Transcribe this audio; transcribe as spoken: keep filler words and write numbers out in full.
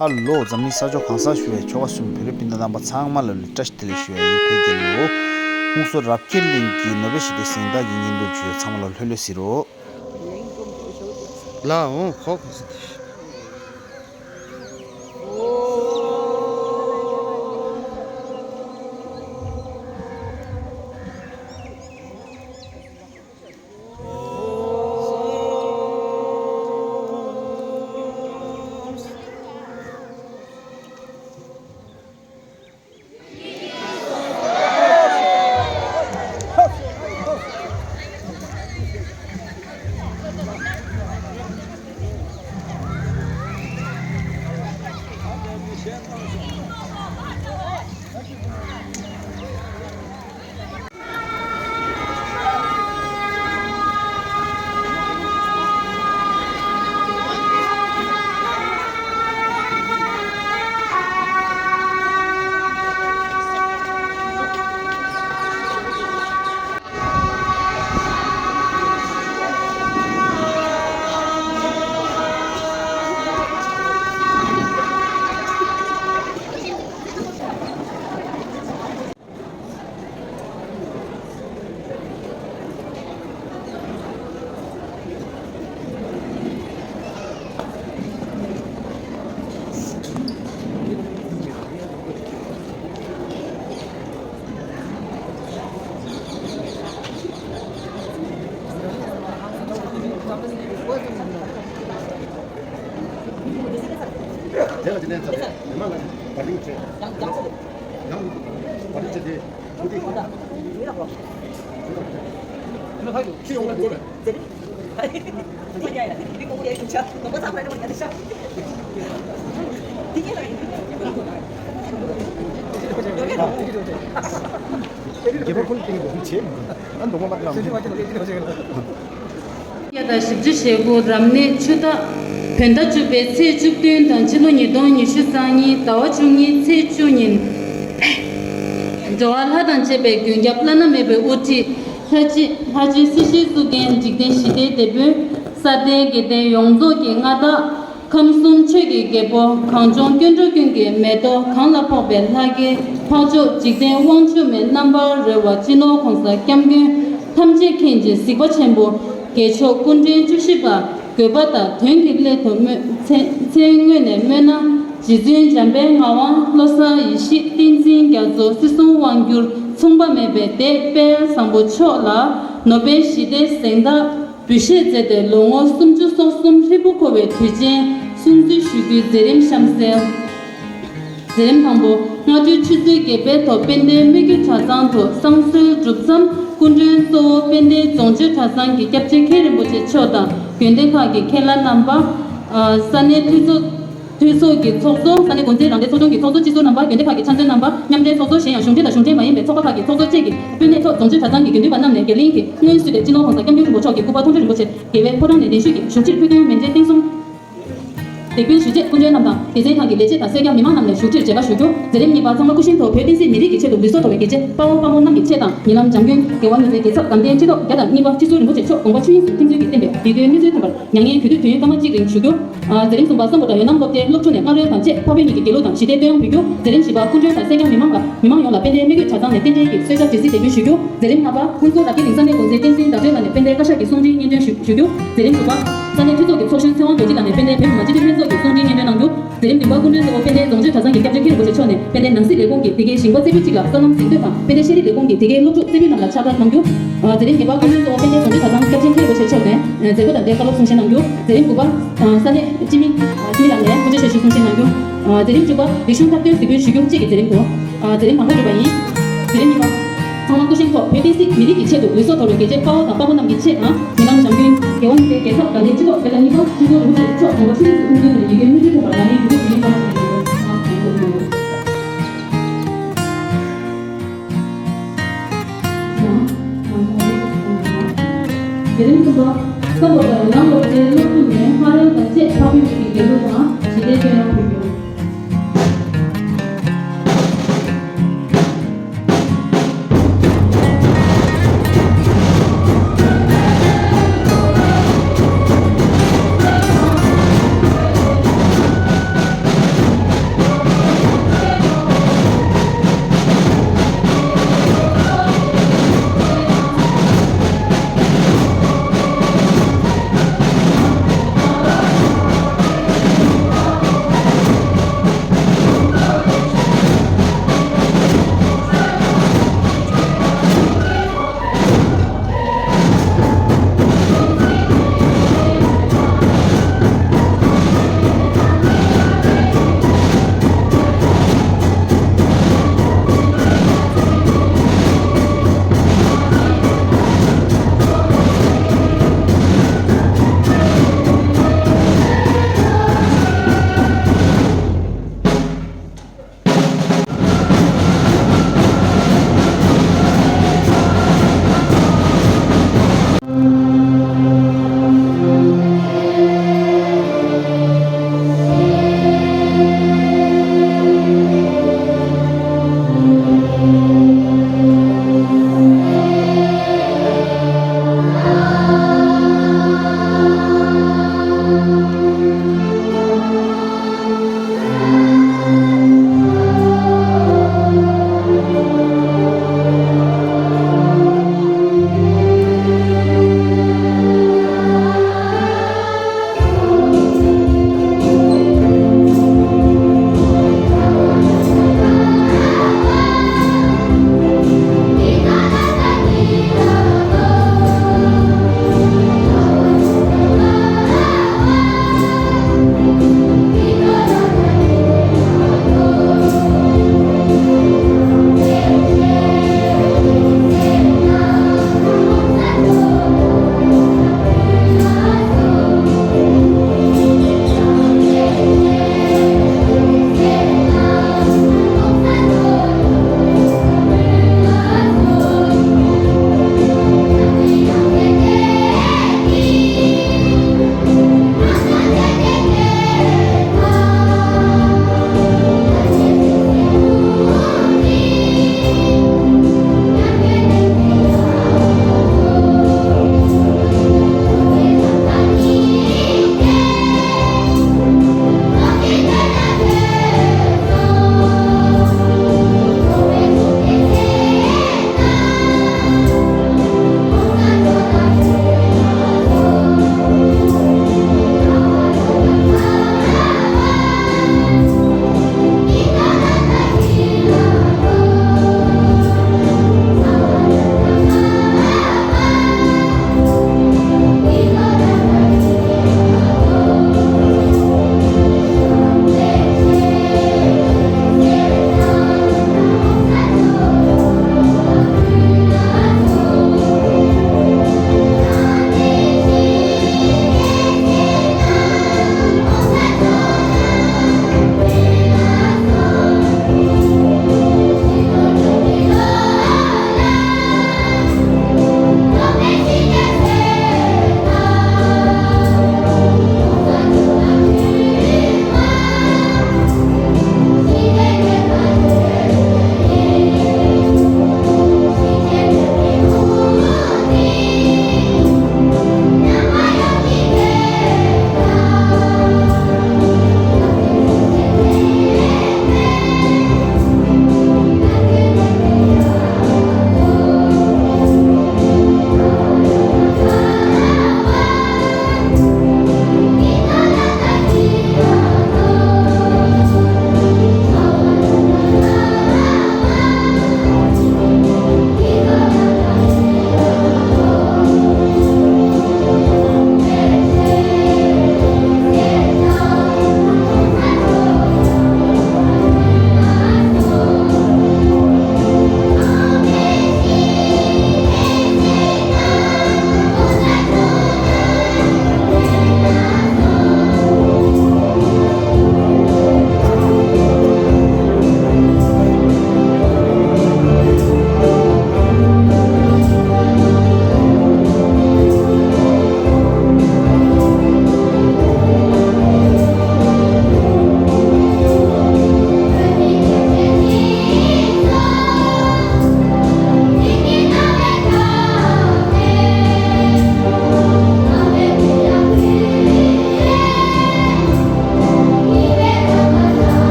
ཨ་ལོ། འཛམ་གླིང་ས་ཕྱོགས་གང་སར་བཞུགས་པའི་ཆོལ་ཁ་གསུམ་བོད་རིགས་སྤུན་ཟླ་རྣམ་པ་ཚང་མ་ལ་བཀྲ་ཤིས་བདེ་ལེགས་ཞུ་ཡ་ཡིན། བོད་རྒྱལ་ལོ། ཁོང་ཚོ་རབ་རྒྱས་གླིང་གི་ནོ་བེལ་ཞི་བདེའི་གཟེངས་རྟགས་ཀྱི་སྙན་སྒྲོན་ཞུ་ཡ་ཚང་མ་ལ་ལྷོད་ལྷོད་ཟེར་རོ། ལ་འོང་ཁོག་ཁོག་ཟེར་ཏེ། བརྒྱ་དང་བཞི་བཅུ་ཞེ་དགུ། རབ་གནས་ཆུ་སྟག། བོད་ཟླ་བཅུ་པའི་ཚེས་བཅུ་བདུན་དང་ཕྱི་ལོ་ཉིས་སྟོང་ཉི་ཤུ་རྩ་གཉིས་ཟླ་བ་བཅུ་གཉིས་ཚེས་བཅུ་ཉིན། འགྲོ་བ་ལྷ་དང་བཅས་པའི་མགོན་སྐྱབས་བླ་ན་མེད་པའི་དབུ་ཁྲིད། ལྷ་རྗེ་ལྷ་རྗེ་སྲིད་ཞིའི་གཙུག་རྒྱན་འཇིག་རྟེན་ཞི་བདེའི་དེད་དཔོན། ས་སྟེང་དགེ་ལྡན་ཡོངས་རྫོགས་ཀྱི་མངའ་བདག། ཁམས་གསུམ་ཆོས་ཀྱི་རྒྱལ་པོ། གངས་ལྗོངས་སྐྱེ་འགྲོ་ཀུན་གྱི་མེ་ཏོག། གང་ལ་ཕོག་པའི་ལྷ་སྐལ་འཕགས་མཆོག་འཇིག་རྟེན་དབང་ཕྱུག་མའི་རྣམ་པར་རོལ་བ་སྤྱི་ནོར་གོང་ས་སྐྱབས་མགོན་ཐམས་ཅད་མཁྱེན་ཅིང་གཟིགས་པ་ཆེན་པོ། རྒྱལ་མཆོག་སྐུ་ཕྲེང་བཅུ་བཞི་པ། དགོས་པ་དང་དོན་གྱི་སླད་དུ་སྨོན་མཚན་མཚན་དངོས་ནས་སྨོས་ན། རྗེ་བཙུན་འཇམ་དཔལ་ངག་དབང་བློ་བཟང་ཡེ་ཤེས་བསྟན་འཛིན་རྒྱ་མཚོ་སྲིད་གསུམ་དབང་བསྒྱུར་མཚུངས་པ་མེད་པའི་སྡེ་དཔལ་བཟང་པོ་མཆོག་ལ་ནོ་བེལ་ཞི་བདེའི་གཟེངས་རྟགས་འབུལ་བཞེས་མཛད་དེ་ལོ་ངོ་སུམ་ཅུ་སོ་གསུམ་ཧྲིལ་པོ་འཁོར་བའི་དུས་ཆེན་སྲུང་བརྩི་ཞུ་རྒྱུའི་མཛད་རིམ་གཤམ་གསལ། མཛད་རིམ་དང་པོ། སྔ་དྲོའི་ཆུ་ཚོད་བརྒྱད་པའི་ཐོག་དཔལ་ལྡན་སྨད་རྒྱུད་གྲྭ་ཚང་དུ་བསང་གསོལ་གྲུབ་མཚམས་སྐུ་མགྲོན་གཙོ་བོ་དཔལ་ལྡན་རྫོང་ཆོས་གྲྭ་ཚང་གི་སྐྱབས་རྗེ་མཁན་རིན་པོ་ཆེ་མཆོག་དང་དགོན་སྡེ་ཁག་གི་མཁན་བླ་རྣམ་པ། ས་གནས་འཐུས་ཚོགས། འཐུས་ཚོགས་ཀྱི་ཚོགས་གཙོ། ས་གནས་འགོ་འཛིན་རང་བདེན་ཚོགས་ཆུང་གི་ཚོགས་གཙོ། སྤྱི་ཟུར་རྣམ་པ། དགོན་སྡེ་ཁག་གི་ཕྱག་མཛོད་རྣམ་པ། མཉམ་འབྲེལ་ཚོགས་གཙོ་གཞན་ཡང་གཞུང་འབྲེལ་དང་གཞུང་འབྲེལ་མ་ཡིན་པའི་ཚོགས་པ་ཁག་གི་ཚོགས་གཙོ་བཅས་ཀྱི་སྤུན་ནས་ཐོག་རྫོང་ཆོས་གྲྭ་ཚང་གི་དགེ་འདུན་པ་རྣམས་ནས་རྒྱ་གླིང་གི་སྔོན་བསུས་ཏེ་སྤྱི་ནོར་༸གོང་ས་༸སྐྱབས་མགོན་ཆེན་པོ་མཆོག་གི་སྐུ་པར་མཐོང་གྲོལ་རིན་པོ་ཆེ་རྒྱལ་བའི་ཕོ་བྲང་ནས་གདན་ཞུས་ཀྱིས་བཞུགས་ཕྱིར་ཕུལ་དོན་མཎྜལ་རྟེན་གསུམ་འདེགས་འབུལ་ཞུ་རྗེས་སྐུ་མགྲོན་རྣམས་དང་སྡེ་ཚན་ཁག་གི་ལས་བྱེད་དང་སེར་སྐྱ་མི་མང་རྣམས་ནས་བཞུགས་ཁྲིར་མཇལ་ཁ་ཞུ་རྒྱུ། མཛད་རིམ་གཉིས་པ། ཚང་མ་སྐུ་བཞིན་དུ་བོད་བསྟན་སྲིད་མི་རིགས་ཀྱི་ཆེད་དུ་ལུས་སྲོག་དོར་བའི་རྒྱལ་གཅེས་དཔའ་བོ་དཔའ་མོ་རྣམས་ཀྱི་ཆེད་དང་། ཉེ་ལམ་འཇམ་མགོན་རྒྱལ་དབང་བརྙེས་པའི་རྒྱལ་ཚབ་དགའ་ལྡན་སྤྱི་ཚོགས་བརྒྱ་དང་གཉིས་པ་སྤྱི་ཟུར་རིན་པོ་ཆེ་མཆོག་དགོངས་པ་ཆོས་དབྱིངས་སུ་ཐིམ་ཚུལ་གྱི་བསྟན་པའི་དུས་འགོའི་མི་ཚེ་ཐོན་པར་མྱ་ངན་གུས་འདུད་དུས་ཡུན་སྐར་མ་གཅིག་རིང་ཞུ་རྒྱུ། མཛད་རིམ་གསུམ་པ། སམ་བྷོ་ཊ་ཡོད་ནམ་སློབ་གྲྭའི་སློབ་ཕྲུག་ནས་སྔ་རོལ་དང་བཅས་འཕགས་པའི་མི་གི་དགེ་ལུགས་དང་ཞི་བདེའི་བསྟོད་དབྱངས་འབུལ་རྒྱུ། མཛད་རིམ་བཞི་པ། སྐུ་མགྲོན་དང་སེར་སྐྱ་མི་མང་ལ་མི་མང་ཡོངས་ལ་དཔལ་ལྡན་སྨད་རྒྱུད་གྲྭ་ཚང་ནས་རྟེན་འབྲེལ་གྱི་གསོལ་ཇ་དྲི་ཟའི་དེད་འབུལ་ཞུ་རྒྱུ། མཛད་རིམ་ལྔ་པ། ཧུན་སུར་རབ་རྒྱས་གླིང་ས་གནས་འགོ་འཛིན་བསྟན་འཛིན་ཟླ་སྒྲོན་ལགས་ནས་དཔལ་ལྡན་བཀའ་ཤག་གི་གསུང་འཕྲིན་སྙན་སྒྲོན་ཞུ་ཞུ་རྒྱུ། མཛད་རིམ་དྲུག་པ། ས་གནས་འཐུས་ཚོགས་ཀྱི་ཚོགས་གཞོན་ཚེ་དབང་རྡོ་རྗེ་ལགས་ནས་དཔལ་ལྡན་བོད་མི་མང་སྤྱི་འཐུས་ལྷན་ཚོགས་ཀྱི་གསུང་འཕྲིན་སྙན་སྒྲོན་གནང་རྒྱུ། མཛད་རིམ་བདུན་པ། སྐུ་མགྲོན་གཙོ་བོ་དཔལ་ལྡན་རྫོང་ཆོས་གྲྭ་ཚང་གི་སྐྱབས་རྗེ་མཁན་རིན་པོ་ཆེ་མཆོག་ནས་དཔལ་ལྡན་ནང་སྲིད་ལས་ཁུངས་ཀྱི་དེ་གའི་ཞིང་པ་རྩེ་ཕུད་གཅིག་ལ་སོ་ནམ་གཟེངས་བསྟོད་དང་། དཔལ་ལྡན་ཤེས་རིག་ལས་ཁུངས་ཀྱི་དེ་གའི་སློབ་ཕྲུག་རྩེ་ཕུད་རྣམས་ལ་ཕྱག་བཀར་གནང་རྒྱུ། མཛད་རིམ་བརྒྱད་པ། སྐུ་མགྲོན་གཙོ་བོ་དཔལ་ལྡན་རྫོང་ཆོས་གྲྭ་ཚང་སྐྱབས་རྗེ་མཁན་རིན་པོ་ཆེ་མཆོག་ནས་མཛད་སྒོ་དང་འབྲེལ་བཀའ་སློབ་གསུང་བཤད་གནང་རྒྱུ། མཛད་རིམ་དགུ་པ། ས་གནས་སྤྱི་མི་འཆི་མེད་ལགས་ནས་སྐུ་ཕྲེང་ཞབས་ཞུ་གསུང་བཤད་གནང་རྒྱུ། མཛད་རིམ་བཅུ་པ། རིག་གཞུང་ཐབས་འདོན་གཟིགས་འབུལ་ཞུ་རྒྱུ་བཅས་ཀྱི་མཛད་རིམ་དགུ། མཛད་རིམ་དང་པོ་གྲུབ་པ་ཡིན། མཛད་རིམ་གཉིས་པ། ཚང་མ་སྐུ་བཞེངས་ཐོག་བོད་བསྟན་སྲིད་མི་རིགས་ཀྱི་ཆེད་དུ་ལུས་སྲོག་དོར་བའི་རྒྱལ་གཅེས་དཔའ་བོ་དང་དཔའ་མོ་རྣམས་ཀྱི་ཆེད་དང་། ཉེ་ལམ་འཇམ་མགོན་རྒྱལ་དབང་བརྙེས་པའི་རྒྱལ་ཚབ་དགའ་ལྡན་སྤྱི་ཚོགས་བརྒྱ་དང་གཉིས་པ་སྤྱི་ཟུར་རིན་པོ་ཆེ་མཆོག་དགོངས་པ་ཆོས་དབྱིངས་སུ་ཐིམ་ཚུལ་ནས་ཡི་གེ་མནོལ་འདྲི་ཐོན་པར་ལག་ལེན་ཞུ་རྒྱུ་དེ་ཡིན་པ་ཞུ་རྒྱུ། མཛད་རིམ་གསུམ་པ། སམ་བྷོ་ཊ་ཡོད་ནམ་སློབ་གྲྭའི་སློབ་ཕྲུག་ནས་སྔ་རོལ་དང་བཅས་འཕགས་པའི་མི་གི་དགེ་ལུགས་དང་ཞི་བདེའི་བསྟོད་དབྱངས་འབུལ་རྒྱུ།